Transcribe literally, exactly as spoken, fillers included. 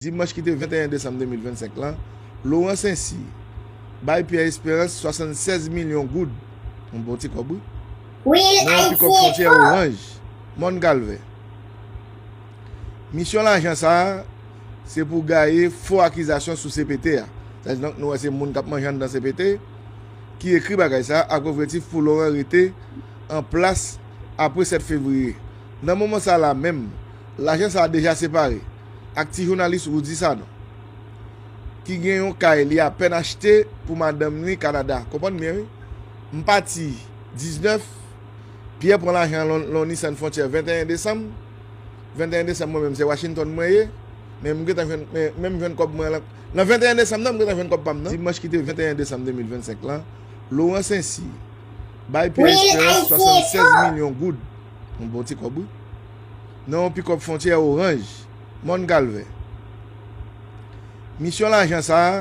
Dimanch ki te venteyen desanm de mil vennsenk lan, Laurent Saint-Cyr bay Pierre Espérance swasannsèz milyon goud, yon bon ti kòb, wi, nan yon pikòp fwontyè Oranj, Mòn Kalvè. Misyon lajan sa a, se pou gaye fo akizasyon sou C P T a. Sa di, donk, nou wè se moun k ap manje anndan C P T ki ekri bagay sa a, ak objektif pou Laurent rete an plas apre sèt fevriye. Nan moman sa la menm, lajan sa a deja separe ak ti jounalis Roudy Sanon, ki gen yon kay li apèn achte pou madanm li Kanada. Konprann byen, wi. M pati diznèf, Pierre pran lajan Lon-, Lonny Sèn Fwontyè venteyen desanm. Venteyen desanm, mwen menm, se Washington mwen ye. Men m gentan jwenn, men, men m jwenn kòb mwen lan. Nan venteyen desanm nan, m gentan jwenn kòb pa m nan. Dimanch ki te venteyen desanm de mil vennsenk lan, Laurent Saint-Cyr bay Pierre Espérance swasannsèz milyon goud, yon bon ti kòb, wi, nan yon pikòp fwontyè Oranj, Mòn Kalvè. Misyon lajan sa a,